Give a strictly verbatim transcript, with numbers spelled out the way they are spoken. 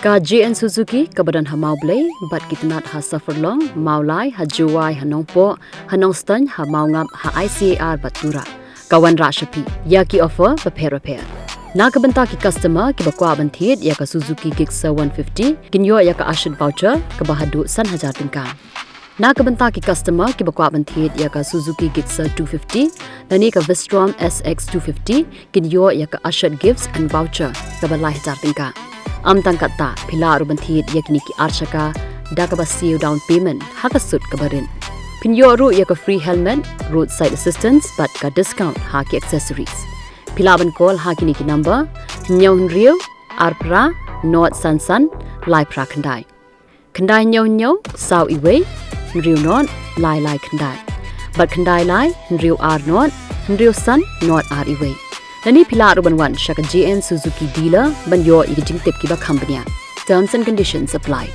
Ka J N Suzuki kaba don ha Mawblei bad ki tnat ha Safarlong, Mawlai, ha Jowai, ha Nongpoh, ha Nongstoiñ, ha Mawngap, ha I C A R bad Tura ka wanrah sha phi ïa ki offer bapher bapher. Na ka bynta ki customer kiba kwah ban thied ïa ka Suzuki Gixxer one fifty, kin ïoh ïa ka assured voucher kaba haduh san hajar tyngka. Na ka bynta ki customer kiba kwah ban thied ïa ka Suzuki Gixxer two fifty lane ka Vistrom S X two fifty, kin ïoh ïa ka assured gifts and voucher kaba lai hajar tyngka. Ym tang katta, phi lah ruh ban thied ïa kine ki ar shaka da kaba siew down payment ha ka sut kaba rit. Phin ïoh ruh ïa ka free helmet, roadside assistance bad ka discount ha ki accessories. Phi lah ban call ha kine ki number: hynñiew hynriew, ar phra, nod san san, lai phra khyndai; khyndai hynñiew hynñiew, saw iwei, hynriew nod, lai lai khyndai; bad khyndai lai, hynriew ar nod, hynriew san, nod ar iwei. Lane phi lah ruh ban wan sha ka J N Suzuki dealer ban ïoh ïa ki jingtip kiba kham bniah. Terms and conditions apply.